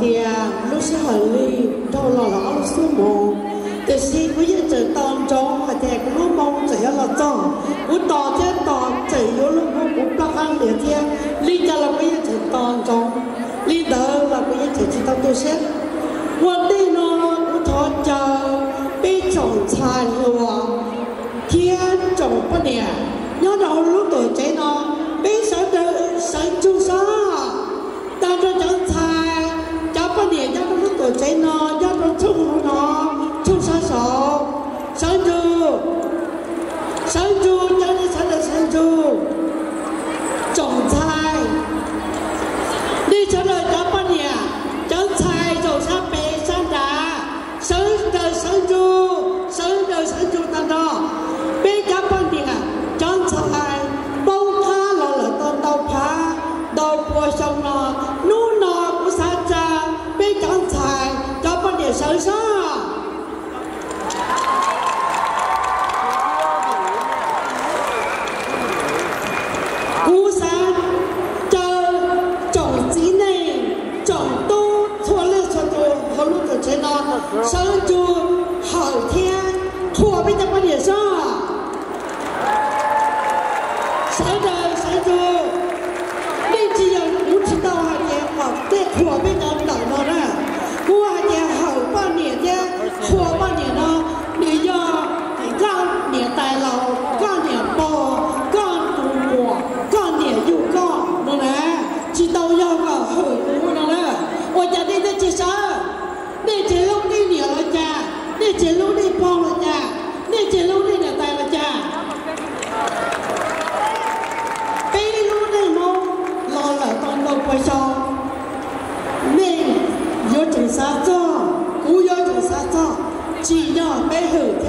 Tias lub sij hawm li dhau los lawm ob lub xuab moos, tiam sis kuv yeej tseem tos ntsoov hais tias kuv lub moo tseem yuav los txog. Kuv tos thiab tos tseem yuav luag hu kuv plaub qab hlias thiab. Li cas los kuv yeej tseem tos ntsoov, li ntawd los kuv yeej tseem tsis tau tu siab. Ua ntej no kuv thov caw peb tsoom ntxhais hluas thiab tsoom poj niam nyob rau hauv lub tuam tsev no, peb sawv daws sawv ntsug saib. Tag nrho cov ntxhais, cov poj niam nyob rau lub tuam tsev no, nyob rau tshooj no, tshooj sab saud, sawv ntsug, sawv ntsug, cov nej sawv daws sawv ntsug. Tsoom ntxhais, nej sawv daws cov poj niam, cov ntxhais zaum sab pem sab nrad, sawv daws sawv ntsug, sawv daws sawv ntsug tag nrho. Peb cov poj niam cov ntxhais poob qab los lawm tau ntau phav ntau pua xyoo no, hnub no kuv xav tsa peb cov ntxhais cov poj niam sawv sab. Kuv xav caw tsoom txiv neej, tsoom tub txhua leej txhua tus hauv lub tuam tsev no sawv ntsug hawm thiab qhuas peb cov poj niam sab. Sawv daws sawv ntsug. Nej tsis yog, kuv tsis tau hais tias kom nej qhuas peb cov ntawm no na. Kuv hais tias hawm poj niam thiab qhuas poj niam no, nws yog koj niam tais laus, koj niam pog, koj tus muam, koj niam yug koj no na. Tsis tau yog kom hawm kuv no na. Ua cas nej thiaj tsis sawv? Nej tsis hlub nej niam los cas? Nej tsis hlub nej pog los cas? Nej tsis hlub nej niam tais los cas? Peb lub neej Hmoob los lawm tau ntau pua xyoo, nej yuav tsum xav txog, kuv yuav tsum xav txog, tsis yog peb hwm